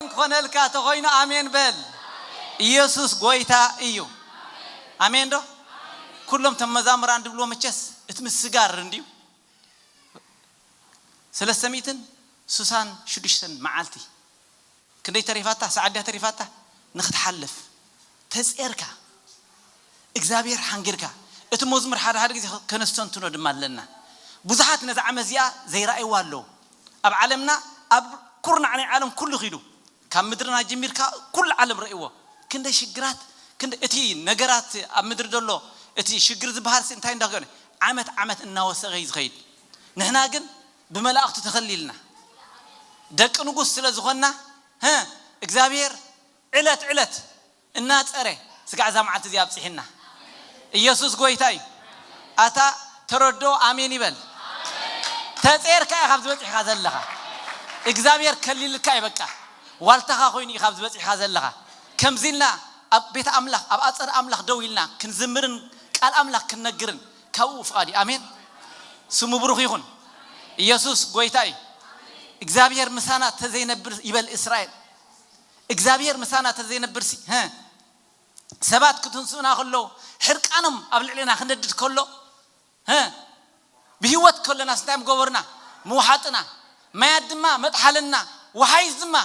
ክኾነልካ ተኾይኑ ኣሜን በል። ኢየሱስ ጎይታ እዩ። ኣሜን ዶ? ኩሎም ተመዛምራን ድብልዎ መቸስ እቲ ምስጋር እንድዩ። ሰለስተ ሚእትን ስሳን ሽዱሽተን መዓልቲ ክንደይ ተሪፋታ? ሰዓት ድያ ተሪፋታ ንክትሓልፍ? ተጼርካ፣ እግዚኣብሔር ሓንጊርካ። እቲ መዝሙር ሓደ ሓደ ግዜ ከነስተንትኖ ድማ ኣለና። ብዙሓት ነዚ ዓመት እዚኣ ዘይረኣይዋ ኣለዉ። ኣብ ዓለምና ኣብ ኩርናዕ ናይ ዓለም ኩሉ ኺዱ ካብ ምድርና ጀሚርካ ኩሉ ዓለም ረእይዎ። ክንደይ ሽግራት፣ ክንደይ እቲ ነገራት ኣብ ምድሪ ዘሎ እቲ ሽግር ዝበሃል ሲ እንታይ እንዳገነ ዓመት ዓመት እናወሰኸ እዩ ዝኸይድ። ንሕና ግን ብመላእኽቱ ተኸሊልና ደቂ ንጉስ ስለ ዝኾንና፣ ህ እግዚኣብሔር ዕለት ዕለት እናጸረ ስጋዕ እዛ መዓልቲ እዚኣ ኣብጽሒና። ኢየሱስ ጎይታ እዩ። ኣታ ተረዶ ኣሜን ይበል። ተጼርካ ኢኻ ኣብዚ በጺሕካ ዘለኻ። እግዚኣብሔር ከሊልካ እዩ በቃ። ዋልታኻ ኮይኑ ኢኻ ኣብዚ በጺሕካ ዘለኻ። ከምዚ ኢልና ኣብ ቤት ኣምላኽ ኣብ ኣጸደ ኣምላኽ ደው ኢልና ክንዝምርን ቃል ኣምላኽ ክንነግርን ካብኡ ፍቓድ እዩ። ኣሜን። ስሙ ብሩኽ ይኹን። ኢየሱስ ጎይታ እዩ። እግዚኣብሔር ምሳና ተዘይነብር ይበል እስራኤል። እግዚኣብሔር ምሳና ተዘይነብር ሲ ሀ ሰባት ክትንስኡና ከለዉ ሕርቃኖም ኣብ ልዕሌና ክነድድ ከሎ ሀ ብህይወት ከለናስ እንታይ ምገበሩና? ምውሓጥና። ማያት ድማ መጥሓለና። ወሓይዝ ድማ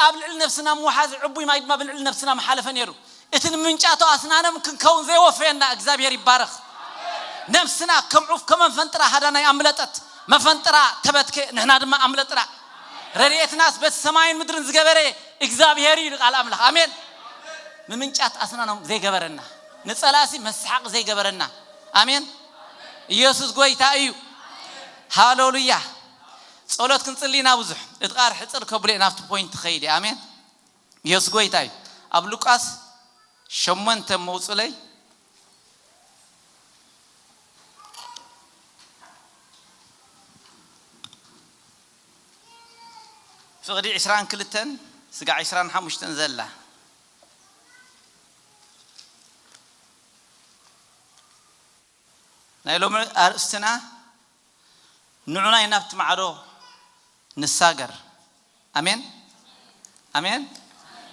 ኣብ ልዕሊ ነብስና ምውሓዘ፣ ዕቡይ ማይ ድማ ብልዕሊ ነብስና ምሓለፈ ነይሩ። እቲ ንምንጫቶ ኣስናኖም ክንከውን ዘይወፈየና እግዚኣብሔር ይባረኽ። ነብስና ከም ዑፍ ከም መፈንጥራ ሃዳናይ ኣምለጠት። መፈንጥራ ተበትከ፣ ንሕና ድማ ኣምለጥና። ረድኤትናስ በቲ ሰማይን ምድርን ዝገበረ እግዚኣብሔር እዩ ቃል ኣምላኽ። ኣሜን። ምምንጫት ኣስናኖም ዘይገበረና፣ ንጸላእሲ መስሓቕ ዘይገበረና። ኣሜን። ኢየሱስ ጎይታ እዩ። ሃሌሉያ። ጸሎት ክንጽሊ ኢና ብዙሕ። እቲ ቃር ሕጽር ከብሎ ናብቲ ፖይንት ትኸይድ እየ። ኣሜን። ኢየሱስ ጎይታ እዩ። ኣብ ሉቃስ ሸሞንተ መውጹለይ ፍቕዲ ዕስራን ክልተን ስጋዕ ዕስራን ሓሙሽተን ዘላ ናይ ሎሚ ኣርእስትና ንዑናይ ናብቲ ማዕዶ ንሳገር። ኣሜን፣ ኣሜን።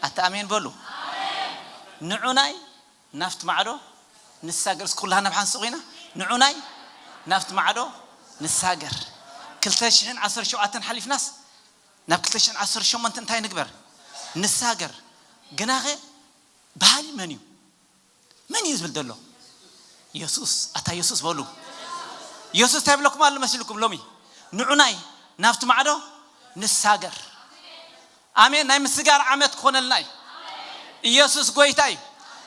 ኣታ ኣሜን በሉ። ንዑናይ ናብቲ ማዕዶ ንሳገር። እስኪ ኩላህና ብሓንሱ ኮይና ንዑናይ ናብቲ ማዕዶ ንሳገር። ክልተ ሽሕን ዓሰርተ ሸውዓተን ሓሊፍናስ ናብ ክልተ ሽሕን ዓሰርተ ሸሞንተን እንታይ ንግበር? ንሳገር። ግናኸ ባህሊ መን እዩ? መን እዩ ዝብል ዘሎ? የሱስ። ኣታ የሱስ በሉ። የሱስ እንታይ ይብለኩም ኣሎ መሲልኩም ሎሚ? ንዑናይ ናብቲ ማዕዶ ንሳገር። ኣሜን። ናይ ምስጋር ዓመት ክኾነልና እዩ። ኢየሱስ ጎይታ እዩ።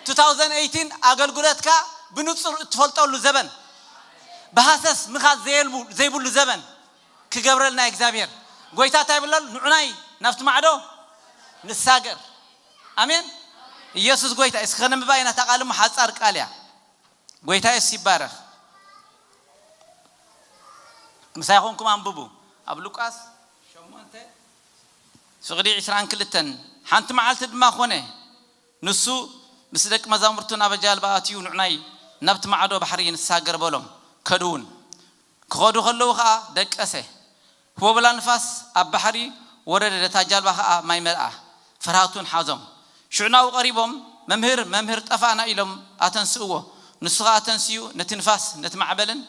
two thousand eighteen ኣገልግሎትካ ብንጹር እትፈልጠሉ ዘበን፣ ብሃሰስ ምኻድ ዘየልቡ ዘይብሉ ዘበን ክገብረልና እግዚኣብሔር። ጎይታ እንታይ ይብለሉ? ንዑናይ ናብቲ ማዕዶ ንሳገር። ኣሜን። ኢየሱስ ጎይታ። እስኪ ከነንብባ ኢና። እታ ቃል እሞ ሓጻር ቃል እያ። ጎይታ የሱስ ይባረኽ። ምሳይ ኾንኩም ኣንብቡ። ኣብ ሉቃስ ሸሞንተ ፍቕዲ ዕስራን ክልተን ሓንቲ መዓልቲ ድማ ኾነ፣ ንሱ ምስ ደቂ መዛሙርቱ ናብ ጃልባ ኣትዩ ንዑናይ ናብቲ ማዕዶ ባሕሪ ንሳገር በሎም። ከዱ እውን። ክኸዱ ከለዉ ኸኣ ደቀሰ። ህቦብላ ንፋስ ኣብ ባሕሪ ወረደ፣ ነታ ጃልባ ኸኣ ማይ መልኣ። ፍርሃት እውን ሓዞም። ሽዑ ናብኡ ቀሪቦም፣ "መምህር፣ መምህር፣ ጠፋእና" ኢሎም ኣተንስእዎ። ንሱ ኸኣ ተንሲኡ ነቲ ንፋስ ነቲ ማዕበልን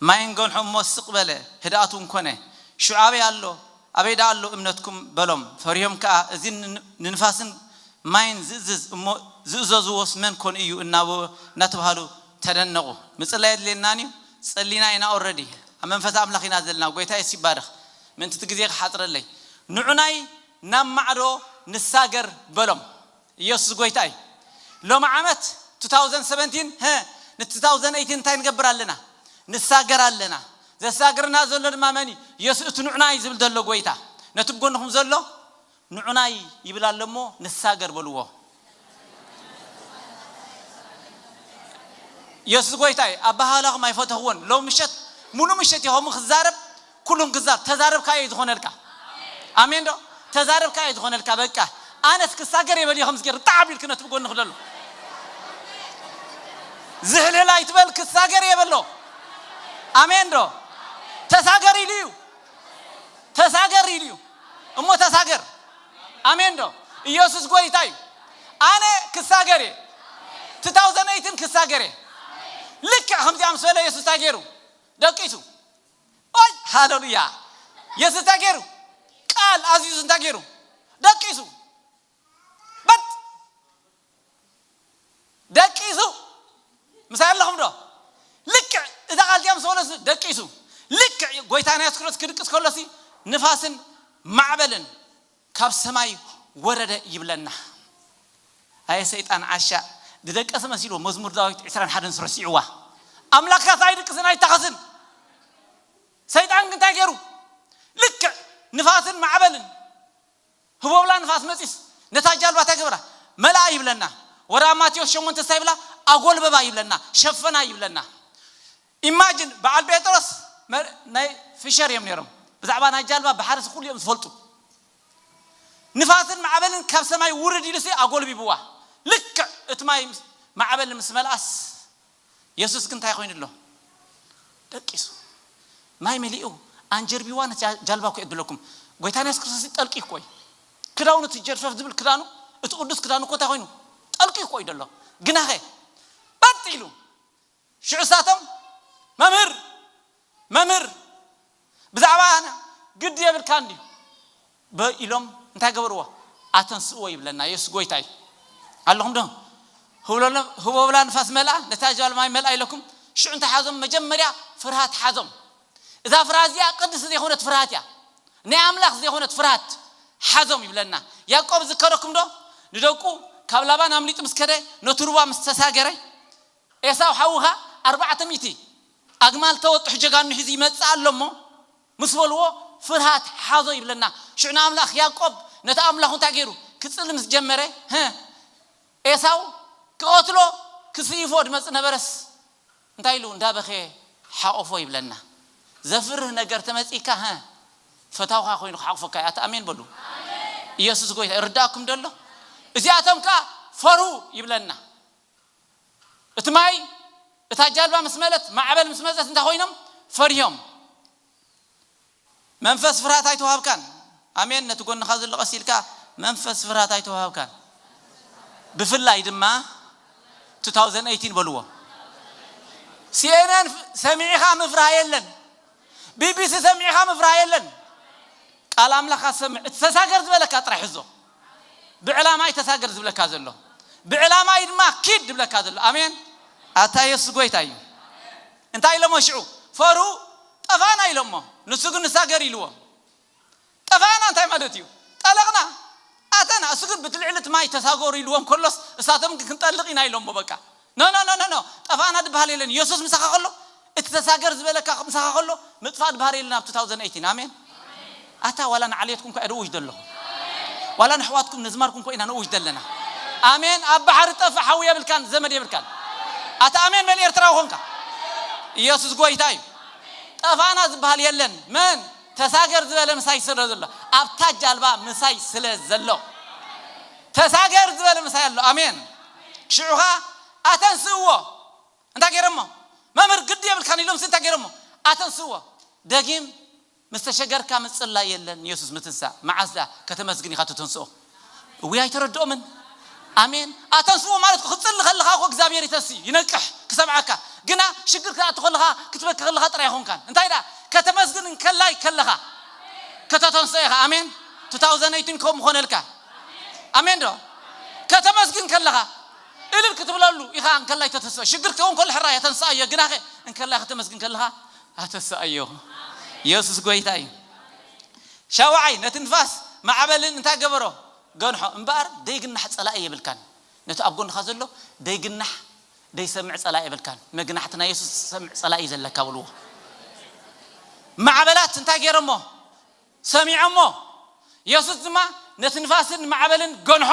ማይን ገንሖ እሞ ስቕ በለ፣ ህድኣት እውን ኮነ። ሽዑ "ኣበይ ኣሎ? ኣበይ ደኣ ኣሎ እምነትኩም?" በሎም። ፈሪሆም ከኣ፣ "እዚ ን-፣ ንንፋስን ማይን ዝእዝዝ እሞ ዝእዘዝዎስ መን ኮን እዩ?" እናበ-፣ እናተባህሉ ተደነቑ። ምጽላይ የድልየናን እዩ። ጸሊና ኢና ኦረዲ። ኣብ መንፈስ ኣምላኽ ኢና ዘለና። ጎይታ የሱስ ይባረኽ። ምእንቲ እቲ ግዜ ክሓጽረለይ። ንዑናይ ናብ ማዕዶ ንሳገር በሎም። ኢየሱስ ጎይታ እዩ። ሎሚ ዓመት two thousand seventeen፣ ሀ፣ ን two thousand eighteen እንታይ ንገብር ኣለና? ንሳገር ኣለና። ዘሳግርና ዘሎ ድማ መን እዩ? የሱስ፣ እቲ ንዑናይ ዝብል ዘሎ ጎይታ። ነቲ ብጎንኹም ዘሎ ንዑናይ ይብል ኣሎ እሞ ንሳገር በልዎ። የሱስ ጎይታ እዩ። ኣበሃህላኹም ኣይፈተኽዎን። ሎም ምሸት፣ ሙሉ ምሸት እዩ ከምኡ ክዛረብ፣ ኩሉን ክዛረብ። ተዛረብካዮ እዩ ዝኾነልካ። ኣሜን ዶ? ተዛረብካዮ እዩ ዝኾነልካ። በቃ፣ ኣነስ ክሳገር እየ በልዮ። ከምዚ ገይሩ ጣዕ ኣቢልክ ነቲ ብጎንኽ ዘሎ ዝሕልሕል ኣይትበል፣ ክሳገር እየ በሎ። ኣሜን ዶ? ተሳገር ኢሉ እዩ። ተሳገር ኢሉ እዩ። እሞ ተሳገር። ኣሜን ዶ? ኢየሱስ ጎይታ እዩ። ኣነ ክሳገር እየ። two thousand eighteen ክሳገር እየ። ልክዕ ከምዚኣ ምስ በለ ኢየሱስ እንታይ ገይሩ? ደቂሱ። ኦይ ሃሌሉያ። ኢየሱስ እንታይ ገይሩ? ቃል ኣዚዙ እንታይ ገይሩ? ደቂሱ። በጥ ደቂሱ። ምሳይ ኣለኹም ዶ? ልክዕ እዛ ቃል እዚኣ ምስ በለስ ደቂሱ። ልክዕ ጎይታና የሱስ ክርስቶስ ክድቅስ ከሎሲ ንፋስን ማዕበልን ካብ ሰማይ ወረደ ይብለና። ኣየ ሰይጣን ዓሻ፣ ዝደቀሰ መሲልዎ መዝሙር ዳዊት ዕስራን ሓደን ረሲዕዋ። ኣምላኽካስ ኣይድቅስን ኣይታኸስን። ሰይጣን ግን እንታይ ገይሩ? ልክዕ ንፋስን ማዕበልን ህቦብላ ንፋስ መፂስ ነታ ጃልባ እንታይ ገበራ? መልኣ ይብለና። ወደ ማቴዎስ ሸሞንተ እንታይ ይብላ? ኣጎልበባ ይብለና፣ ሸፈና ይብለና። ኢማጅን በዓል ጴጥሮስ መ- ናይ ፊሸር እዮም ነይሮም። ብዛዕባ ናይ ጃልባ ባሕርስ ኩሉ እዮም ዝፈልጡ። ንፋስን ማዕበልን ካብ ሰማይ ውርድ ኢሉሲ ኣጎልቢብዋ። ልክዕ እቲ ማይ ምስ- ማዕበል ምስ መልኣስ የሱስ ግን እንታይ ኮይኑ ኣሎ? ደቂሱ። ማይ መሊኡ ኣንጀርቢዋ ነቲ ጃ- ጃልባ እኮ የብለኩም። ጎይታና የሱስ ክርስቶስ ጠልቂ እኮ እዩ። ክዳውኑ እቲ ጀርፈፍ ዝብል ክዳኑ፣ እቲ ቅዱስ ክዳኑ እኮ እንታይ ኮይኑ? ጠልቂ እኮ እዩ ዘሎ። ግናኸ በጥ ኢሉ ሽዑ ሳቶም መምህር መምህር ብዛዕባ ኣነ ግዲ የብልካ እንድዩ በ- ኢሎም እንታይ ገበርዎ? ኣተንስእዎ ይብለና። የሱስ ጎይታ እዩ። ኣለኹም ዶ? ህብለሎም- ህቦብላ ንፋስ መልኣ፣ ነታ ጃል ማይ መልኣ ኢለኩም። ሽዑ እንታይ ሓዞም? መጀመርያ ፍርሃት ሓዞም። እዛ ፍርሃት እዚኣ ቅድስቲ ዘይኮነት ፍርሃት እያ። ናይ ኣምላኽ ዘይኮነት ፍርሃት ሓዞም ይብለና። ያዕቆብ ዝከረኩም ዶ? ንደቁ ካብ ላባን ኣምሊጡ ምስ ከደ፣ ነቲ ሩባ ምስ ተሳገረ፣ ኤሳው ሓውኻ ኣርባዕተ ሚእቲ ኣግማል ተወጥሑ ጀጋኑ ሒዙ ይመጽእ ኣሎ እሞ ምስ በልዎ ፍርሃት ሓዞ ይብለና። ሽዑ ንኣምላኽ ያዕቆብ ነቲ ኣምላኹ እንታይ ገይሩ? ክጽሊ ምስ ጀመረ፣ ህ፣ ኤሳው ክቐትሎ ክስይፎ ድመጽእ ነበረስ እንታይ ኢሉ? እንዳበኸየ ሓቆፎ ይብለና። ዘፍርህ ነገር ተመጺካ፣ ህ፣ ፈታውኻ ኮይኑ ክሓቕፈካ እዩ። ኣታ ኣሜን በሉ። ኢየሱስ ጎይታ ይርዳእኩም ደሎ። እዚኣቶም ከኣ ፈሩ ይብለና። እቲ ማይ እታ ጃልባ ምስ መለት ማዕበል ምስ መጸት እንታይ ኮይኖም? ፈሪሆም። መንፈስ ፍርሃት ኣይተዋህብካን። ኣሜን። ነቲ ጎንኻ ዘሎ ቀስ ኢልካ መንፈስ ፍርሃት ኣይተዋህብካን። ብፍላይ ድማ two thousand eighteen በልዎ። ሲኤንኤን ሰሚዕኻ ምፍራህ የለን። ቢቢሲ ሰሚዕኻ ምፍራህ የለን። ቃል ኣምላኻ ሰምዕ። እቲ ተሳገር ዝበለካ ጥራይ ሕዞ። ብዕላማ እዩ ተሳገር ዝብለካ ዘሎ። ብዕላማ እዩ ድማ ኪድ ዝብለካ ዘሎ። ኣሜን። ኣታ የሱስ ጎይታ እዩ። እንታይ ኢሎሞ ሽዑ? ፈሩ ጠፋና ኢሎሞ። ንሱ ግን ንሳገር ኢልዎ። ጠፋና እንታይ ማለት እዩ? ጠለቕና። ኣተና። እሱ ግን ብትልዕሊ እቲ ማይ ተሳገሩ ኢልዎም ከሎስ እሳቶም ግን ክንጠልቕ ኢና ኢሎሞ በቃ። ኖ ኖ ኖ ኖ ኖ። ጠፋና ዝበሃል የለን። የሱስ ምሳኻ ከሎ እቲ ተሳገር ዝበለካ ምሳኻ ከሎ ምጥፋእ ዝበሃል የለን ኣብ two thousand eighteen። ኣሜን። ኣታ ዋላ ንዓልየትኩም ከ እድውሽ ዘለኹም ዋላ ንሕዋትኩም ነዝማርኩም ኮይና ንእውጅ ዘለና። ኣሜን። ኣብ ባሕሪ ጠፍእ ሓዊ የብልካን ዘመድ የብልካን። ኣታ ኣሜን በል ኤርትራዊ ኾንካ። ኢየሱስ ጎይታ እዩ። ጠፋና ዝበሃል የለን። መን ተሳገር ዝበለ ምሳይ ስለ ዘሎ ኣብታ ጃልባ ምሳይ ስለ ዘሎ ተሳገር ዝበለ ምሳይ ኣሎ። ኣሜን። ሽዑኻ ኣተንስእዎ እንታይ ገይሮሞ? መምህር ግዲ የብልካን ኢሎም እንታይ ገይሮሞ? ኣተንስእዎ። ደጊም ምስ ተሸገርካ ምጽላይ የለን። ኢየሱስ ምትንሳእ መዓስ ደኣ ከተመስግን ኢኻ ትተንስኦ? እውይ ኣይተረድኦምን። ኣሜን። ኣተንስእዎ ማለት እኮ ክትጽሊ ከለኻ እኮ እግዚኣብሔር ይተንሲ ይነቅሕ ክሰምዓካ። ግና ሽግር ክትኣቱ ከለኻ ክትበኪ ከለኻ ጥራይ ኣይኾንካን። እንታይ ደኣ ከተመስግን እንከላይ ከለኻ ከተተንስኦ ኢኻ። ኣሜን። two thousand eighteen ከምኡ ምኾነልካ። ኣሜን ዶ? ከተመስግን ከለኻ እልል ክትብለሉ ኢኻ። እንከላይ ተተስኦ ሽግር ክኸውን ከሎ ሕራይ ኣተንስኣዮ። ግናኸ እንከላይ ከተመስግን ከለኻ ኣተስኣዮ። ኢየሱስ ጎይታ እዩ። ሻውዓይ ነቲ ንፋስ ማዕበልን እንታይ ገበሮ? ገንሖ። እምበኣር ደይግናሕ ጸላኢ የብልካን። ነቲ ኣብ ጎንኻ ዘሎ ደይግናሕ ደይሰምዕ ጸላኢ የብልካን። መግናሕቲ ናይ የሱስ ዝሰምዕ ጸላኢ እዩ ዘለካ በልዎ። ማዕበላት እንታይ ገይሮሞ? ሰሚዖሞ። የሱስ ድማ ነቲ ንፋስን ማዕበልን ገንሖ።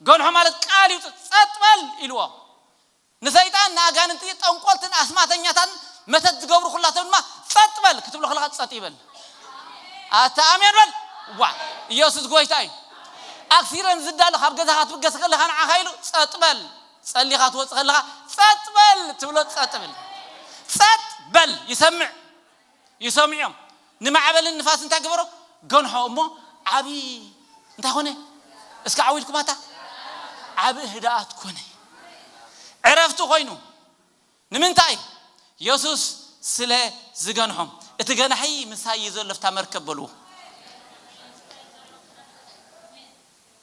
ገንሖ ማለት ቃል እዩ። ጸጥ በል ኢልዎ። ንሰይጣን ንኣጋንንቲ ጠንቆልትን ኣስማተኛታትን መተት ዝገብሩ ኩላቶም ድማ ጸጥ በል ክትብሎ ከለኻ ጸጥ ይበል። ኣታ ኣሜን በል። ዋ ኢየሱስ ጎይታ እዩ። ኣክሲደንት ዝዳሎ ካብ ገዛኻ ትብገስ ከለኻ ንዓኻ ኢሉ ጸጥ በል። ጸሊኻ ትወጽእ ከለኻ ጸጥ በል ትብሎ ጸጥ ብል። ጸጥ በል ይሰምዕ። ይሰምዖም። ንማዕበልን ንፋስ እንታይ ገበሮ? ገንሖ እሞ ዓቢ እንታይ ኾነ? እስከ ዓው ኢልኩም ኣታ። ዓቢ ህድኣት ኮነ። ዕረፍቲ ኮይኑ። ንምንታይ? የሱስ ስለ ዝገንሖም። እቲ ገናሒ ምሳይ እዩ ዘሎ፣ ኣብታ መርከብ በልዎ።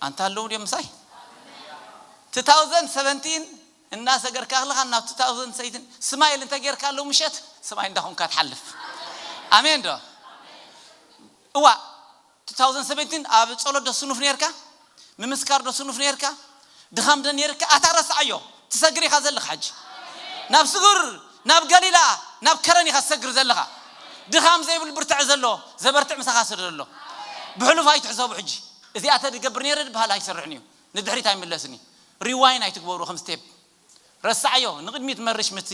ኣንታ ኣለዉ ድዮም ምሳይ? two thousand seventeen እናሰገርካ ኣለኻ ናብ two thousand eighteen ስማይል እንተጌርካ ኣለዉ ምሸት ሰማይ እንዳኾንካ ትሓልፍ። ኣሜን ዶ? እዋ two thousand seventeen ኣብ ጸሎት ዶ ስኑፍ ነርካ? ምምስካር ዶ ስኑፍ ነርካ? ድኻም ዶ ነርካ? ኣታ ረስዓዮ። ትሰግር ኢኻ ዘለኻ ሕጂ። ናብ ስጉር፣ ናብ ገሊላ፣ ናብ ከረን ኢኻ ትሰግር ዘለኻ። ድኻም ዘይብል ብርትዕ ዘሎ፣ ዘበርትዕ ምሳኻ ስለ ዘሎ። ብሕሉፍ ኣይትሕሰቡ ሕጂ። እዚኣ ተድገብር ነይረ ድበሃል ኣይሰርሕን እዩ። ንድሕሪት ኣይምለስን እዩ። ሪዋይን ኣይትግበሩ ከም ስቴፕ። ረስዓዮ፣ ንቕድሚት መርሽ ምስ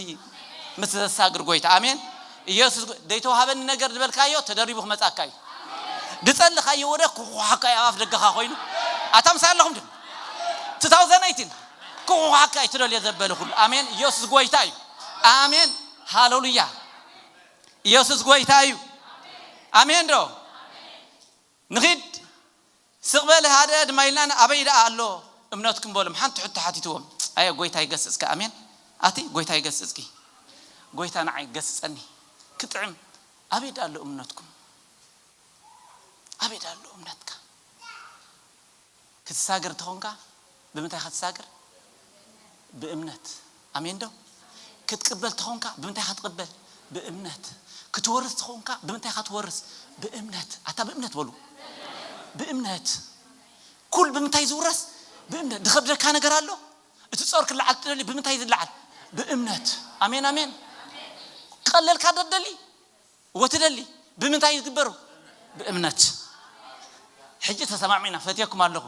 ምስ ዘሳግር ጎይታ። ኣሜን። ኢየሱስ ጎ-፣ ደይተዋሃበኒ ነገር ዝበልካዮ ተደሪቡ ክመጻካ እዩ። ድጸልኻዮ ወደ ክኹሓካ እዩ፣ ኣብ ኣፍ ደገኻ ኮይኑ። ኣታ ምሳይ ኣለኹም ድም? two thousand eighteen ክኹሓካ እዩ ትደልዮ ዘበለ ኩሉ። ኣሜን። ኢየሱስ ጎይታ እዩ። ኣሜን። ሃሌሉያ። ኢየሱስ ጎይታ እዩ። ኣሜን ዶ? ንኺድ ስቕ በል ሓደ ድማ ኢልና ኣበይ ደኣ ኣሎ እምነትኩም በሎም። ሓንቲ ሕቶ ሓቲትዎም። ኣየ ጎይታ ይገስጽካ። ኣሜን። ኣቲ ጎይታ ይገስጽኪ። ጎይታ ንዓይ ይገስጸኒ። ክጥዕም ኣበይ ደኣ ኣሎ እምነትኩም? ኣበይ ደኣ ኣሎ እምነትካ? ክትሳገር ተኾንካ ብምንታይ ኢኻ ትሳገር? ብእምነት። ኣሜን ዶ? ክትቅበል ተኾንካ ብምንታይ ኢኻ ትቅበል? ብእምነት። ክትወርስ ተኾንካ ብምንታይ ኢኻ ትወርስ? ብእምነት። ኣታ ብእምነት በሉ። ብእምነት። ኩል ብምንታይ ዝውረስ? ብእምነት። ድኸብደካ ነገር ኣሎ? እቲ ጾር ክለዓል ትደሊ ብምንታይ ዝለዓል? ብእምነት። ኣሜን ኣሜን። ቀለልካ ዶ ትደሊ? ወትደሊ ብምንታይ ዝግበሩ? ብእምነት። ሕጂ ተሰማሚዕና ፈትየኩም ኣለኹ።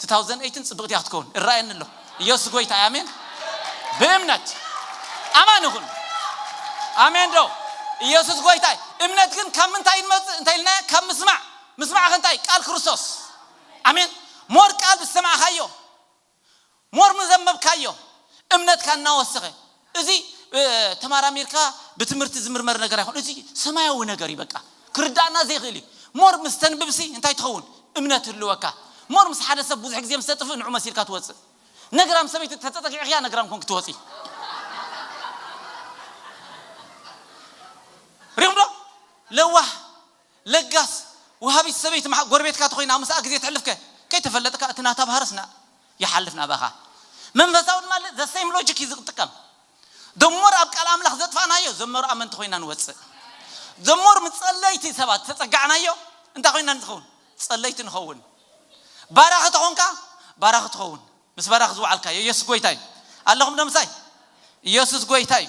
two thousand eighteen ጽብቕቲ እያ ክትከውን እረኣየኒ ኣሎ። ኢየሱስ ጎይታ እዩ። ኣሜን። ብእምነት ኣማን ይኹን። ኣሜን ዶ? ኢየሱስ ጎይታ እዩ። እምነት ግን ካብ ምንታይ ይመጽእ እንታይ ኢልና? ካብ ምስማዕ። ምስማዕ ከ እንታይ? ቃል ክርስቶስ። ኣሜን። ሞር ቃል ዝሰማዕካዮ ሞር ምዘንበብካዮ እምነትካ እናወሰኸ። እዚ ተማራሚርካ ብትምህርቲ ዝምርመር ነገር ኣይኮን። እዚ ሰማያዊ ነገር እዩ። በቃ ክርዳእና ዘይኽእል እዩ። ሞር ምስ ተንብብሲ እንታይ ትኸውን? እምነት ህልወካ። ሞር ምስ ሓደ ሰብ ብዙሕ ግዜ ምስ ተጥፍእ ንዑ መሲልካ ትወፅእ። ነግራም ሰበይቲ ተተጠቂዕክያ ነግራም ኮንክ ትወፂ። ሪኹም ዶ? ለዋህ ለጋስ ወሃቢት ሰበይቲ መሓ-፣ ጎረቤትካ ተኾይና ምስኣ ግዜ ተሕልፍከ ከይተፈለጥካ እቲ ናታ ባህርስና ይሓልፍ ናባኻ። መንፈሳዊ ድማ the same logic እዩ ዝጥቀም። ደሞር ኣብ ቃል ኣምላኽ ዘጥፋእናዮ ዘመሩ ኣመንቲ ኮይና ንወፅእ። ደሞር ምጸለይቲ ሰባት ተጸጋዕናዮ እንታይ ኮይና ንኸውን? ጸለይቲ ንኸውን። ባራኺ ተኾንካ ባራኺ ትኸውን። ምስ በራኽ ዝወዓልካዮ ኢየሱስ ጎይታ እዩ። ኣለኹም ዶ ምሳይ? ኢየሱስ ጎይታ እዩ።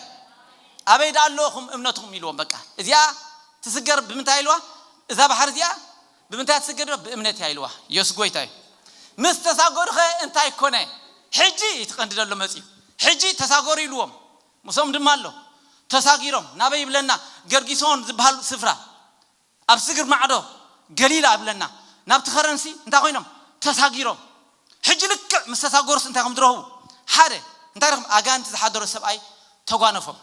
ኣበይ ደኣ ኣለኹም እምነትኩም ኢልዎም። በቃ እዚኣ ትስገር ብምንታይ ኢልዋ? እዛ ባሕሪ እዚኣ ብምንታይ ትስገር? ብእምነት እያ ኢልዋ። ኢየሱስ ጎይታ እዩ። ምስ ተሳገሩኸ እንታይ ኮነ? ሕጂ እቲ ቀንዲ ዘሎ መፅዩ። ሕጂ ተሳገሩ ኢልዎም። ምስኦም ድማ ኣሎ። ተሳጊሮም ናበይ ይብለና? ገርጊሶን ዝበሃል ስፍራ ኣብ ስግር ማዕዶ ገሊላ እብለና። ናብቲ ከረንሲ እንታይ ኮይኖም? ተሳጊሮም። ሕጂ ልክዕ ምስ ተሳገሩስ እንታይ ከም ዝረኽቡ? ሓደ እንታይ ረኽም? ኣጋንንቲ ዝሓደሮ ሰብኣይ ተጓነፎም።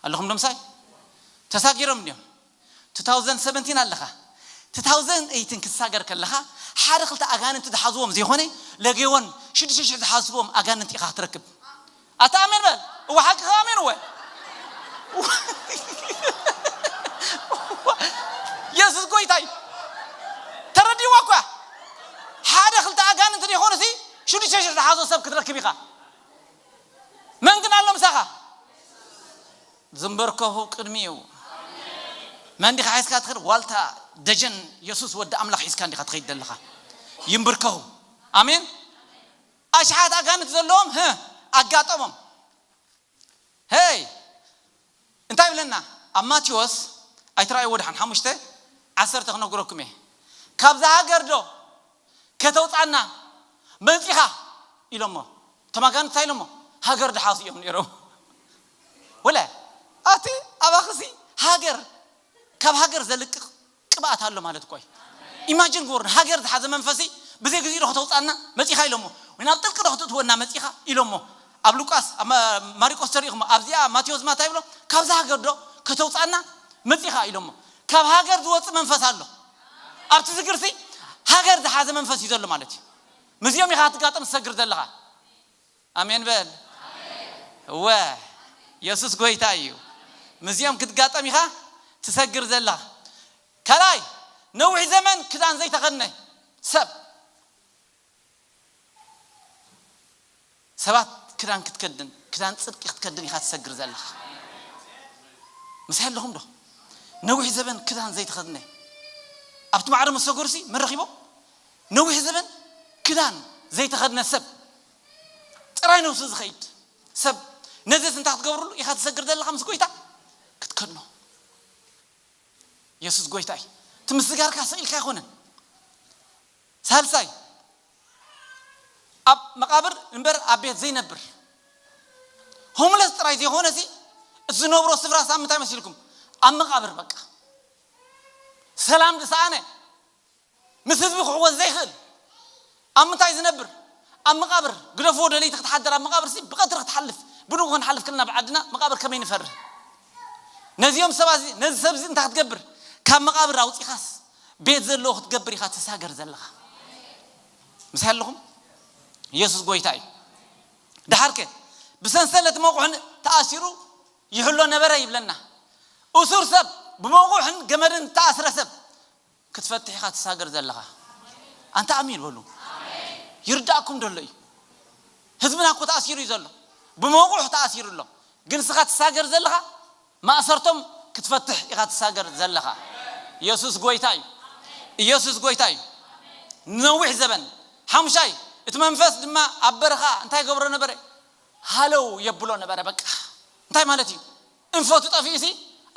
ኣለኹም ዶ ምሳይ? ተሳጊሮም እንዲዮም። two thousand seventeen ኣለኻ። two thousand eighteen ክትሳገር ከለኻ ሓደ ክልተ ኣጋንንቲ ዝሓዝዎም ዘይኮነ ለጌዎን ሽዱሽተ ሽሕ ዝሓዝዎም ኣጋንንቲ ኢኻ ክትረክብ። ኣታ ኣሜን በል። እወ ሓቂ ከ ኣሜን እወ። የሱስ ጎይታይ ተረዲዋ እኳ። ሓደ ክልተ ኣጋንንቲ ዘይኮነ ሲ ሽዱሽተ ሽሕ ዝሓዞ ሰብ ክትረክብ ኢኻ። መን ግን ኣሎ ምሳኻ? ዝንበርከኹ ቅድሚኡ። መን ዲኻ ሒዝካ ትኸድ? ዋልታ ደጀን የሱስ ወዲ ኣምላኽ ሒዝካ እንዲኻ ትኸይድ ዘለኻ። ይንብርከኹ። ኣሜን። ኣሽሓት ኣጋንንቲ ዘለዎም ህ ኣጋጠሞም። ሄይ እንታይ ይብለና ኣብ ማቴዎስ? ኣይትረኣይዎ ድሓን ሓሙሽተ ዓሰርተ ክነግረኩም እየ። ካብዛ ሃገር ዶ ከተውፃና መፂኻ ኢሎሞ። እቶም ኣጋንንቲ እንታይ ኢሎሞ? ሃገር ድሓሱ እዮም ነይሮም። ወለ ኣቲ ኣባኽሲ ሃገር ካብ ሃገር ዘልቅቕ ቅብኣት ኣሎ ማለት እኮ እዩ። ኢማጂን ግበሩ፣ ሃገር ዝሓዘ መንፈሲ ብዘይ ግዜ ዶ ከተውፃና መፂኻ ኢሎሞ፣ ወይ ናብ ጥልቂ ዶ ክትእትወና መፂኻ ኢሎሞ። ኣብ ሉቃስ ኣብ ማ-፣ ማሪቆስ ተሪእኹሞ፣ ኣብዚኣ ማቴዎስ ማታ ይብሎ ካብዛ ሃገር ዶ ከተውፃና መፂኻ ኢሎሞ። ካብ ሃገር ዝወፅእ መንፈስ ኣሎ ኣብቲ ዝግርሲ ዘ መንፈስ እዩ ዘሎ ማለት እዩ። ምስዚኦም ኢኻ ክትጋጠም ትሰግር ዘለኻ። ኣሜን በል። እወ፣ የሱስ ጎይታ እዩ። ምስዚኦም ክትጋጠም ኢኻ ትሰግር ዘለኻ። ካልኣይ፣ ነዊሕ ዘመን ክዳን ዘይተኸድነ ሰብ። ሰባት ክዳን ክትከድን፣ ክዳን ጽድቂ ክትከድን ኢኻ ትሰግር ዘለኻ። ምሳይ ኣለኹም ዶ? ነዊሕ ዘበን ክዳን ዘይተኸድነ፣ ኣብቲ ማዕረ ምስ ሰገሩሲ መን ረኺቦም? ነዊሕ ዘበን ክዳን ዘይተኸድነ ሰብ፣ ጥራይ ነብሱ ዝኸይድ ሰብ። ነዚስ እንታይ ክትገብርሉ ኢኻ ትሰግር ዘለኻ? ምስ ጎይታ ክትከድኖ። የሱስ ጎይታ እዩ። እቲ ምስጋርካ ስቕ ኢልካ ኣይኮነን። ሳልሳይ፣ ኣብ መቓብር እምበር ኣብ ቤት ዘይነብር፣ ሆምለስ ጥራይ ዘይኮነሲ፣ እቲ ዝነብሮ ስፍራ ሳብ ምንታይ መሲልኩም? ኣብ መቓብር በቃ። ሰላም ዝሰኣነ፣ ምስ ህዝቢ ክሕወስ ዘይኽእል፣ ኣብ ምንታይ ዝነብር? ኣብ መቓብር። ግደፍዎ፣ ደለይቲ ክትሓድር ኣብ መቓብር ሲ ብቐትሪ ክትሓልፍ፣ ብንጉ ክንሓልፍ ክልና ብዓድና መቓብር ከመይ ንፈርህ? ነዚኦም ሰባት እዚ፣ ነዚ ሰብ እዚ እንታይ ክትገብር? ካብ መቓብር ኣውጺኻስ ቤት ዘለዎ ክትገብር ኢኻ ትሳገር ዘለኻ። ምሳይ ኣለኹም? የሱስ ጎይታ እዩ። ደሓርከ ብሰንሰለት መቑሕን ተኣሲሩ ይሕሎ ነበረ ይብለና። እሱር ሰብ፣ ብመቑሕን ገመድን ተኣስረ ሰብ ክትፈትሕ ኢኻ ትሳገር ዘለኻ። ኣንታ ኣሚን በሉ። ይርዳእኩም ደሎ እዩ። ህዝብና እኮ ተኣሲሩ እዩ ዘሎ። ብመቑሕ ተኣሲሩ ኣሎ። ግን ንስኻ ትሳገር ዘለኻ ማእሰርቶም ክትፈትሕ ኢኻ ትሳገር ዘለኻ። ኢየሱስ ጎይታ እዩ። ኢየሱስ ጎይታ እዩ። ንነዊሕ ዘበን። ሓሙሻይ፣ እቲ መንፈስ ድማ ኣብ በረኻ እንታይ ገብሮ ነበረ? ሃለው የብሎ ነበረ። በቃ እንታይ ማለት እዩ? እንፈቱ ጠፊኡሲ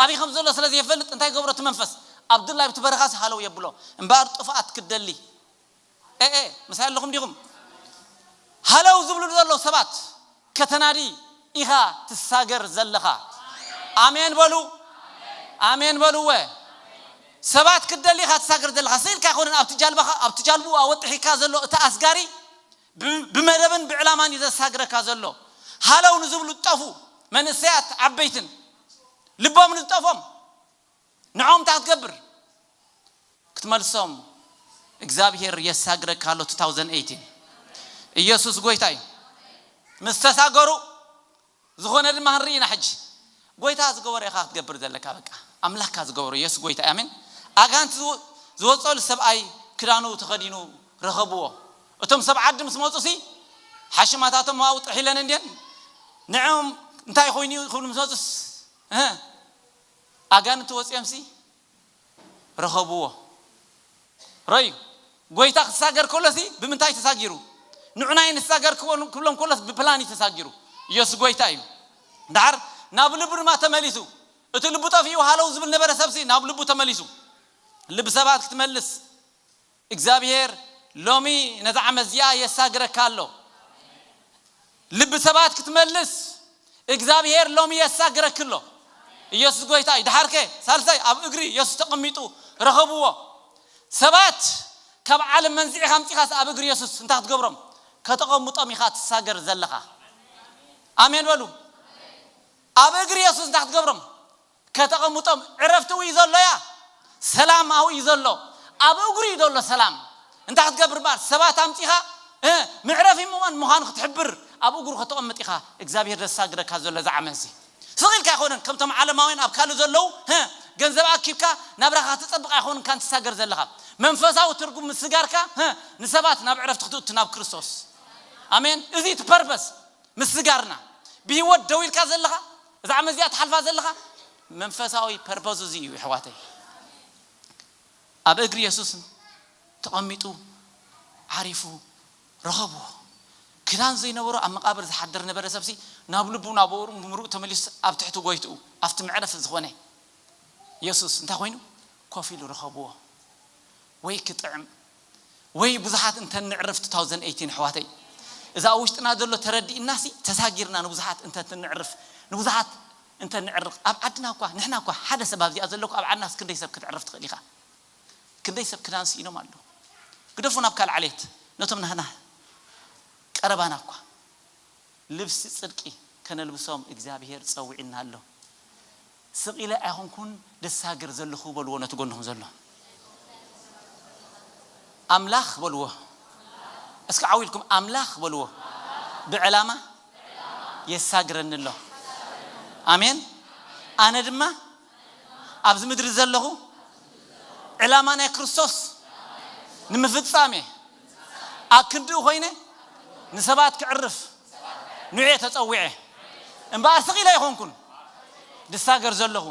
ኣበይ ከም ዘሎ ስለ ዘየፈልጥ እንታይ ገብሮ እቲ መንፈስ? ኣብ ድላይ ብቲ በረኻሲ ሃለው የብሎ። እምበኣር ጥፍኣት ክትደሊ ኤ ኤ፣ ምሳይ ኣለኹም ዲኹም? ሃለው ዝብሉ ዘለዉ ሰባት ከተናዲ ኢኻ ትሳገር ዘለኻ። ኣሜን በሉ። ኣሜን በሉ። እወ፣ ሰባት ክትደሊ ኢኻ ትሳገር ዘለኻ። ስኢልካ ኣይኮነን። ኣብቲ ጃልባኻ፣ ኣብቲ ጃልቡ ኣወጥሒካ ዘሎ እቲ ኣስጋሪ ብ-፣ ብመደብን ብዕላማን እዩ ዘሳግረካ ዘሎ። ሃለው ንዝብሉ ዝጠፉ መንእሰያት ዓበይትን ልቦም ንዝጠፎም ንዖም እንታይ ክትገብር? ክትመልሶም እግዚኣብሔር የሳግረካ ኣሎ። two thousand eighteen ኢየሱስ ጎይታ እዩ። ምስ ተሳገሩ ዝኾነ ድማ ንርኢ ኢና። ሕጂ ጎይታ ዝገበሮ ኢኻ ክትገብር ዘለካ። በቃ ኣምላኽካ ዝገበሮ ኢየሱስ ጎይታ እዩ። ኣሜን። ኣጋንንቲ ዝወ-፣ ዝወፀሉ ሰብኣይ ክዳኑ ተኸዲኑ ረኸብዎ። እቶም ሰብ ዓዲ ምስ መፁ ሲ ሓሽማታቶም ኣብኡ ጥሒለን እንድየን ንዕኦም እንታይ ኮይኑ እዩ ክብሉ ምስ መፁስ፣ እ፣ ኣጋንንቲ ወፂኦም ሲ ረኸብዎ። ረዩ ጎይታ ክሳገር ከሎሲ ብምንታይ ተሳጊሩ? ንዑናይ ንሳገር ክብሎም ከሎስ ብፕላን እዩ ተሳጊሩ። ኢየሱስ ጎይታ እዩ። ደሓር ናብ ልቡ ድማ ተመሊሱ። እቲ ልቡ ጠፊኡ ሃለው ዝብል ነበረ ሰብሲ ናብ ልቡ ተመሊሱ። ልቢ ሰባት ክትመልስ እግዚኣብሔር ሎሚ ነዛ ዓመት እዚኣ የሳግረካ ኣሎ። ልቢ ሰባት ክትመልስ እግዚኣብሔር ሎሚ የሳግረክ ኣሎ። ኢየሱስ ጎይታ እዩ። ደሓርከ ሳልሳይ ኣብ እግሪ ኢየሱስ ተቐሚጡ ረኸብዎ። ሰባት ካብ ዓለም መንዚዕኻ ኣምጺኻስ ኣብ እግሪ ኢየሱስ እንታይ ክትገብሮም? ከተቐምጦም ኢኻ ትሳገር ዘለኻ። ኣሜን በሉ። ኣብ እግሪ ኢየሱስ እንታይ ክትገብሮም? ከተቐምጦም። ዕረፍቲ እዩ ዘሎ እያ። ሰላም ኣብኡ እዩ ዘሎ። ኣብ እግሩ እዩ ዘሎ ሰላም። እንታይ ክትገብር እምበኣር? ሰባት ኣምጺኻ፣ እ፣ መዕረፊ ምዃን ምዃኑ ክትሕብር ኣብ እግሩ ከተቐምጥ ኢኻ። እግዚኣብሔር ዘሳግረካ ዘሎ እዛ ዓመት እዚ። ስቕ ኢልካ ኣይኮነን። ከምቶም ዓለማውያን ኣብ ካልእ ዘለዉ፣ እ፣ ገንዘብ ኣኪብካ ናብራኻ ትጸብቕ ኣይኮንካን ትሳገር ዘለኻ። መንፈሳዊ ትርጉም ምስጋርካ፣ እ፣ ንሰባት ናብ ዕረፍቲ ክትእቱ ናብ ክርስቶስ። ኣሜን። እዚ እቲ ፐርፐስ። ምስጋርና ብህይወት ደው ኢልካ ዘለኻ፣ እዛ ዓመት እዚኣ ትሓልፋ ዘለኻ መንፈሳዊ ፐርፖዝ እዚ እዩ፣ ኣሕዋተይ። ኣብ እግሪ የሱስ ተቐሚጡ ዓሪፉ ረኸብዎ። ክዳን ዘይነበሮ ኣብ መቓብር ዝሓድር ነበረ ሰብሲ ናብ ልቡ፣ ናብ ኣእምርኡ ተመሊሱ ኣብ ትሕቲ ጎይትኡ፣ ኣብቲ መዕረፊ ዝኾነ የሱስ እንታይ ኮይኑ? ኮፍ ኢሉ ረኸብዎ። ወይ ክጥዕም፣ ወይ ብዙሓት እንተ ንዕርፍ two thousand eighteen ኣሕዋተይ። እዛ ኣብ ውሽጥና ዘሎ ተረዲእናሲ ተሳጊርና ንብዙሓት እንተ ንዕርፍ፣ ንብዙሓት እንተ ንዕርፍ። ኣብ ዓድና እኳ፣ ንሕና እኳ ሓደ ሰብ ኣብዚኣ ዘሎ እኳ ኣብ ዓድናስ ክንደይ ሰብ ክትዕርፍ ትኽእል ኢኻ? ክንደይ ሰብ ክዳን ስኢኖም ኣለዉ። ግደፉ ናብ ካልእ ዓሌት፣ ነቶም ናህና ቀረባና እኳ። ልብሲ ጽድቂ ከነልብሶም እግዚኣብሔር ጸዊዕና ኣሎ። ስቕ ኢለ ኣይኮንኩን ደሳግር ዘለኹ በልዎ ነቲ ጎንኹም ዘሎ። ኣምላኽ በልዎ። እስኪ ዓው ኢልኩም ኣምላኽ በልዎ። ብዕላማ የሳግረኒ ኣሎ። ኣሜን። ኣነ ድማ ኣብዚ ምድሪ ዘለኹ ዕላማ ናይ ክርስቶስ ንምፍጻም እየ። ኣብ ክንድኡ ኮይነ ንሰባት ክዕርፍ ንዑ እየ ተጸዊዐ። እምበኣር ስቕ ኢለ ኣይኮንኩን ድሳገር ዘለኹ።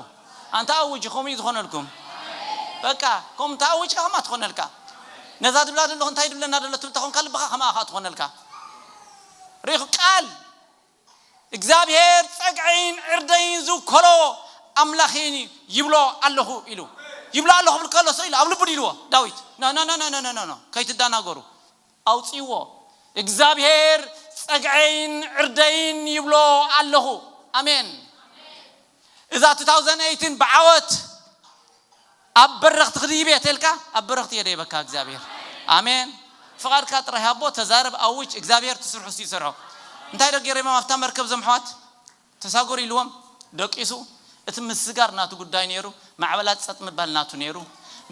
ኣንታ ኣውጅ ከምኡ እዩ ዝኾነልኩም። በቃ ከም እንተ ኣውጅካ ከማ ትኾነልካ። ነዛ ድብላ ዘለኹ እንታይ ድብለና ደሎ ትብል ተኾንካ ልብኻ ከማኣ ኸኣ ትኾነልካ። ርኢኹ ቃል እግዚኣብሔር ጸግዐይን ዕርደይን ዝውከሎ ኣምላኽን ይብሎ ኣለኹ ኢሉ። ይብሎ ኣለኹ ብል ከሎ ስቕ ኢሉ ኣብ ልቡ ድዩ ኢልዎ ዳዊት። ኖ፣ ኖ፣ ኖ፣ ኖ፣ ኖ፣ ኖ፣ ኖ። ከይትደናገሩ። ኣውጽእዎ። እግዚኣብሔር ጸግዐይን ዕርደይን ይብሎ ኣለኹ። ኣሜን። እዛ two thousand eighteen ብዓወት ኣብ በረኽቲ ክድይብ እየ ተልካ፣ ኣብ በረኽቲ እየ ደይበካ እግዚኣብሔር። ኣሜን። ፍቓድካ ጥራይ ሃቦ፣ ተዛረብ፣ ኣውጅ፣ እግዚኣብሔር እቲ ስርሑ እሱ ይሰርሖ። እንታይ ዶ ገይሮም ኣብታ መርከብ እዞም ኣሕዋት? ተሳገሩ ኢልዎም፣ ደቂሱ። እቲ ምስጋር ናቱ ጉዳይ ነይሩ፣ ማዕበላት ጸጥ ምባል ናቱ ነይሩ፣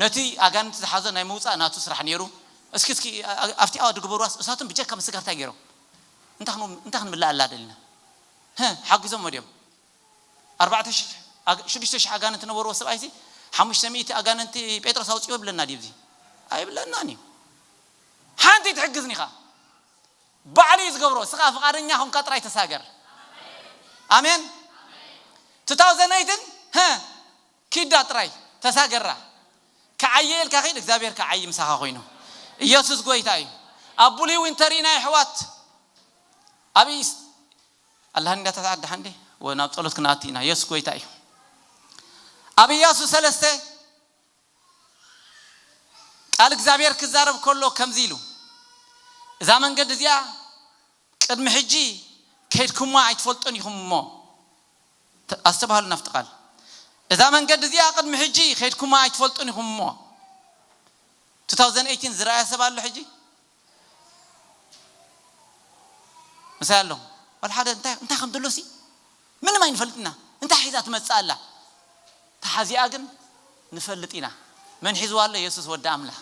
ነቲ ኣጋንንቲ ዝሓዞ ናይ ምውጻእ ናቱ ስራሕ ነይሩ። እስኪ፣ እስኪ፣ ኣ-፣ ኣብቲ ኣዋጅ ግበሩዋስ፣ እሳቶም ብጀካ ምስጋር እንታይ ገይሮም? እንታይ ክን-፣ እንታይ ክንምልኣላ ደሊና? ህ፣ ሓጊዞም ወዲኦም። ኣርባዕተ ሽሕ ኣግ-፣ ሽዱሽተ ሽሕ ኣጋንንቲ ነበርዎ ሰብኣይሲ፣ ሓሙሽተ ሚእቲ ኣጋንንቲ ጴጥሮስ ኣውጺኦ ይብለና ድዩ እዚ? ኣይብለናን እዩ። ሓንቲ ትሕግዝኒ ኢኻ። ባዕሉ እዩ ዝገብሮ። እስኻ ፍቓደኛ ኾንካ ጥራይ ተሳገር። ኣሜን። two thousand eighteen፣ ህ፣ ኪዳ ጥራይ ተሳገራ። ክዓየ ኢልካ ኺድ፣ እግዚኣብሔር ክዓይ ምሳኻ ኮይኑ። ኢየሱስ ጎይታ እዩ። ኣብ ብሉይ ዊንተር ኢና ኣሕዋት። ኣብይ ስ-፣ ኣላህን እንዳተተዓደ ሓንዴ ወ-፣ ናብ ጸሎት ክንኣቱ ኢና። ኢየሱስ ጎይታ እዩ። ኣብ ኢያሱ ሰለስተ ቃል እግዚኣብሔር ክዛረብ ከሎ ከምዚ ኢሉ፣ እዛ መንገዲ እዚኣ ቅድሚ ሕጂ ከይድኩማ ኣይትፈልጡን ኢኹም እሞ፣ ተ-፣ ኣስተባህሉ ናብቲ ቃል። እዛ መንገዲ እዚኣ ቅድሚ ሕጂ ከይድኩማ ኣይትፈልጡን ኢኹም እሞ፣ two thousand eighteen ዝረኣየ ሰብ ኣሎ ሕጂ? ምሳይ ኣሎ። ዋላ ሓደ እንታይ፣ እንታይ ከም ዘሎ ሲ ምንም ኣይንፈልጥና። እንታይ ሒዛ ትመጽእ ኣላ? ተሓዚኣ ግን ንፈልጥ ኢና። መን ሒዝዋ ኣሎ? የሱስ ወዲ ኣምላኽ።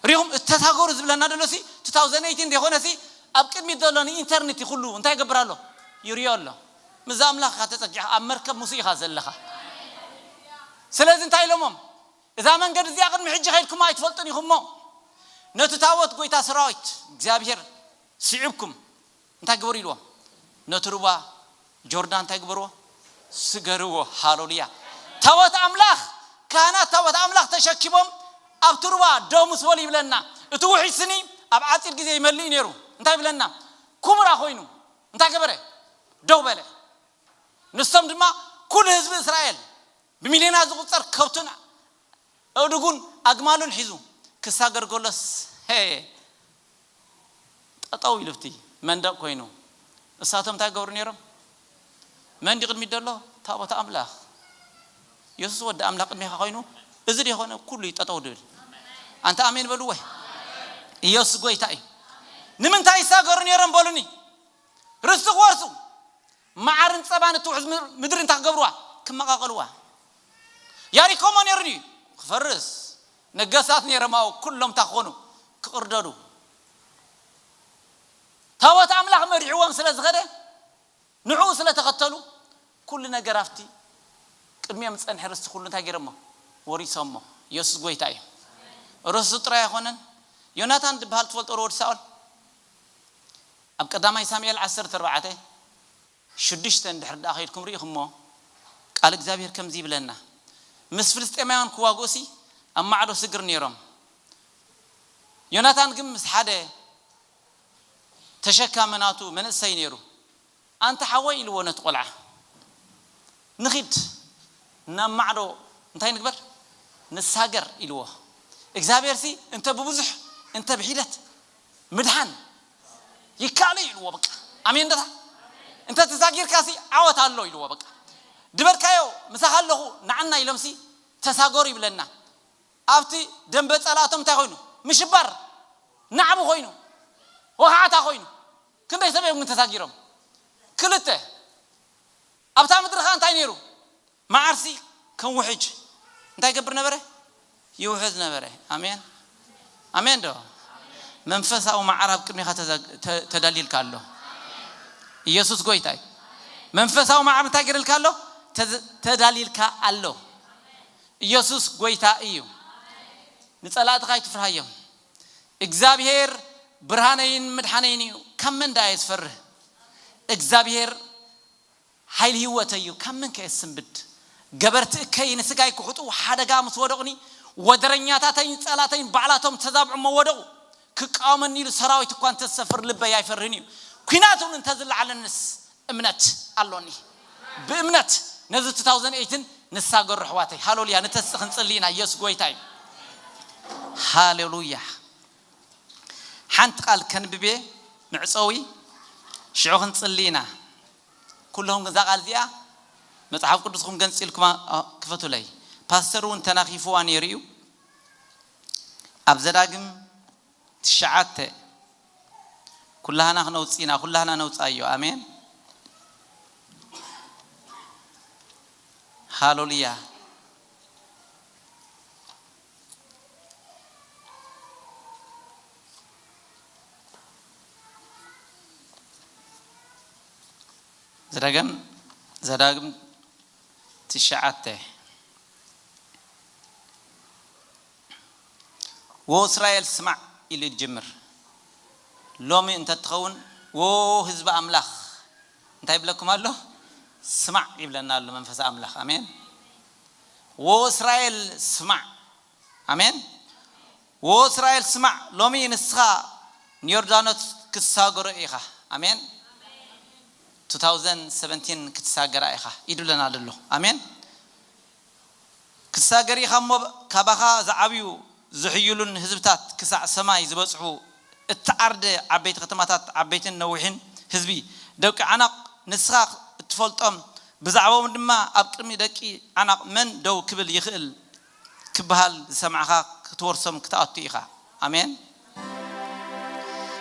ሪኹም እተሳገሩ ዝብለና ዘሎ ሲ two thousand eighteen ዘይኮነ ሲ ኣብ ቅድሚት ዘሎ ንኢንተርኔት ኩሉ እንታይ ይገብር ኣሎ? ይሪኦ ኣሎ። ምስ ኣምላኽ ኢኻ ተጸጊዕካ፣ ኣብ መርከብ ምስ ኢኻ ዘለኻ። ስለዚ እንታይ ኢሎሞም? እዛ መንገዲ እዚኣ ቅድሚ ሕጂ ከይድኩም ኣይትፈልጡን ኢኹም እሞ፣ ነቲ ታቦት ጎይታ ሰራዊት እግዚኣብሔር ስዒብኩም እንታይ ግበሩ ኢልዎም? ነቲ ሩባ ጆርዳን እንታይ ግበርዎ? ስገርዎ። ሃሌሉያ። ታቦት ኣምላኽ፣ ካህናት ታቦት ኣምላኽ ተሸኪሞም ኣብቲ ሩባ ደው ምስ በሉ ይብለና። እቲ ውሕጅ ስኒ ኣብ ዓፂር ግዜ ይመልእ ነይሩ። እንታይ ይብለና? ኩምራ ኮይኑ እንታይ ገበረ? ደው በለ። ንሶም ድማ ኩሉ ህዝቢ እስራኤል ብሚልዮናት ዝቑጸር ከብቱን ኣእዱጉን ኣግማሉን ሒዙ ክሳገር ከሎስ፣ ሄ፣ ጠጠው ኢሉ ኣብቲ መንደቕ ኮይኑ። እሳቶም እንታይ ገብሩ ነይሮም? መን ድዩ ቅድሚት ዘሎ? ታቦት ኣምላኽ። የሱስ ወዲ ኣምላኽ ቅድሜኻ ኮይኑ፣ እዚ ድዩ ኾነ ኩሉ እዩ ጠጠው ድብል? ኣንታ ኣሜን በልዎ። ኢየሱስ ጎይታ እዩ። ንምንታይ ይሳገሩ ነይሮም በሉኒ? ርስቲ ክወርሱ፣ መዓርን ጸባን እትውሕዝ ምድሪ እንታይ ክገብርዋ? ክመቓቐልዋ። ያሪኮ እሞ ነይሩ ድዩ? ክፈርስ። ነገስታት ነይሮም ኣብኡ፣ ኩሎም እንታይ ክኾኑ? ክቕርደዱ። ታቦት ኣምላኽ መሪሕዎም ስለ ዝኸደ፣ ንዕኡ ስለ ተኸተሉ፣ ኩሉ ነገር ኣብቲ ቅድሚኦም ዝጸንሐ ርስቲ ኩሉ እንታይ ገይሮሞ? ወሪሶሞ። ኢየሱስ ጎይታ እዩ። ርስቱ ጥራይ ኣይኮነን። ዮናታን ዝበሃል ትፈልጦ ዶ ወዲ ሳኦል? ኣብ ቀዳማይ ሳሙኤል ዓሰርተ ኣርባዕተ ሽዱሽተ እንድሕር ደኣ ከይድኩም ርኢኹሞ፣ ቃል እግዚኣብሔር ከምዚ ይብለና፣ ምስ ፍልስጤማውያን ክዋግኡሲ ኣብ ማዕዶ ስግር ነይሮም። ዮናታን ግን ምስ ሓደ ተሸካሚ ናቱ መንእሰይ ነይሩ። ኣንታ ሓወይ ኢልዎ ነቲ ቆልዓ፣ ንኺድ ናብ ማዕዶ እንታይ ንግበር? ንሳገር ኢልዎ። እግዚኣብሔርሲ እንተ ብብዙሕ እንተ ብሒደት ምድሓን ይከኣል እዩ ኢልዎ። በቃ ኣሜን ደታ። እንተ ተሳጊርካሲ ዓወት ኣሎ ኢልዎ። በቃ ድበልካዮ ምሳኻ ኣለኹ ንዓና ኢሎምሲ ተሳገሩ ይብለና። ኣብቲ ደንበ ጸላእቶም እንታይ ኮይኑ? ምሽባር ናዕቢ ኮይኑ፣ ወኻዕታ ኮይኑ። ክንደይ ሰብ እዮም ግን ተሳጊሮም? ክልተ። ኣብታ ምድሪ ኸኣ እንታይ ነይሩ? መዓርሲ ከም ውሕጅ እንታይ ይገብር ነበረ? ይውሕዝ ነበረ። ኣሜን። ኣሜን ዶ? መንፈሳዊ ማዕረ ኣብ ቅድሜኻ ተዘ- ተ- ተዳልይልካ ኣሎ። ኢየሱስ ጎይታ እዩ። መንፈሳዊ ማዕረ እንታይ ገይርልካ ኣሎ? ተዘ- ተዳልይልካ ኣሎ። ኢየሱስ ጎይታ እዩ። ንጸላእትኻ ኣይትፍርሃዮም። እግዚኣብሔር ብርሃነይን ምድሓነይን እዩ። ካብ መን ደኣ እየ ዝፈርህ? እግዚኣብሔር ሓይሊ ህይወተይ እዩ፣ ካብ መን ከ እየ ዝስንብድ? ገበርቲ እከይ ንስጋይ ክሕጡ ሓደጋ ምስ ወደቑኒ፣ ወደረኛታተይን ጸላተይን ባዕላቶም ተዛብዑ እሞ ወደቑ። ክቃወመኒ ኢሉ ሰራዊት እኳ እንተዝሰፍር ልበይ ኣይፈርህን እዩ። ኲናት እውን እንተዝለዓለንስ እምነት ኣሎኒ። ብእምነት ነዚ two thousand eight ንሳገሩ ኣሕዋተይ። ሃሌሉያ። ንተስእ ክንጽሊ ኢና። ኢየሱስ ጎይታ እዩ። ሃሌሉያ። ሓንቲ ቃል ከንብቤ መዕጸዊ ሽዑ ክንጽሊ ኢና። ኩልኹም እዛ ቃል እዚኣ መጽሓፍ ቅዱስኩም ገንጺልኩማ ክፈቱለይ። ፓስተር እውን ተናኺፍዋ ነይሩ እዩ። ኣብ ዘዳግም ትሽዓተ ኩላህና ክነውጽእ ኢና። ኩላህና ነውጻዮ። ኣሜን። ሃሌሉያ። ዘዳግም ዘዳግም ትሽዓተ። ወእስራኤል ስማዕ ኢሉ ይጅምር። ሎሚ እንተትኸውን፣ ወ ህዝቢ ኣምላኽ እንታይ ይብለኩም ኣሎ? ስማዕ ይብለና ኣሎ መንፈስ ኣምላኽ። ኣሜን። ወእስራኤል ስማዕ። ኣሜን። ወእስራኤል ስማዕ፣ ሎሚ ንስኻ ንዮርዳኖስ ክትሳገሮ ኢኻ። ኣሜን። two thousand seventeen ክትሳገራ ኢኻ ይድብለና ኣሎ። ኣሜን። ክትሳገር ኢኻ እሞ፣ ካባኻ ዝዓብዩ ዝሕይሉን ህዝብታት ክሳዕ ሰማይ ዝበጽሑ፣ እትዓርደ ዓበይቲ ከተማታት፣ ዓበይትን ነዊሕን ህዝቢ፣ ደቂ ዓናቕ ንስኻ እትፈልጦም፣ ብዛዕባኦም ድማ ኣብ ቅድሚ ደቂ ዓናቕ መን ደው ክብል ይኽእል ክበሃል ዝሰማዕኻ፣ ክትወርሶም ክትኣቱ ኢኻ። ኣሜን።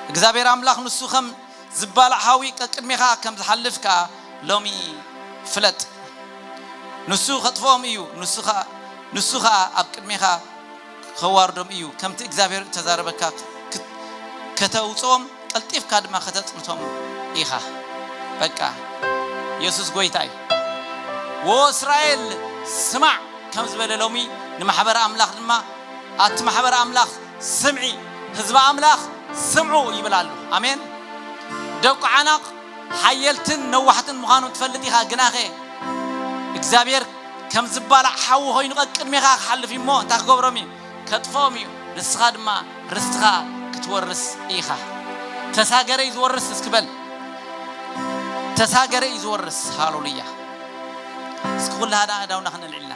እግዚኣብሔር ኣምላኽ ንሱ ከም ዝባላዕ ሓዊ ቀቅድሜኻ ከም ዝሓልፍ ከኣ ሎሚ ፍለጥ። ንሱ ከጥፍኦም እዩ፣ ንሱ ኸኣ፣ ንሱ ኸኣ ኣብ ቅድሜኻ ከዋርዶም እዩ። ከምቲ እግዚኣብሔር እተዛረበካ ክት- ከተውጽኦም፣ ቀልጢፍካ ድማ ከተጽንቶም ኢኻ። በቃ፣ የሱስ ጐይታ እዩ። ወእስራኤል ስማዕ ከም ዝበለ ሎሚ ንማሕበር ኣምላኽ ድማ፣ ኣቲ ማሕበር ኣምላኽ ስምዒ፣ ህዝቢ ኣምላኽ ስምዑ ይብል ኣሎ። ኣሜን። ደቁ ዓናቕ ሓየልትን ነዋሕትን ምዃኑ ትፈልጥ ኢኻ፣ ግናኸ እግዚኣብሔር ከም ዝባላዕ ሓዊ ኾይኑ ቀቅድሜኻ ክሓልፍ እዩ እሞ እንታይ ክገብሮም እዩ? ከጥፍኦም እዩ። ንስኻ ድማ ርስትኻ ክትወርስ ኢኻ። ተሳገረ እዩ ዝወርስ እስኪ በል። ተሳገረ እዩ ዝወርስ። ሃሌሉያ። እስኪ ኩላህና ኣእዳውና ክነልዕልና።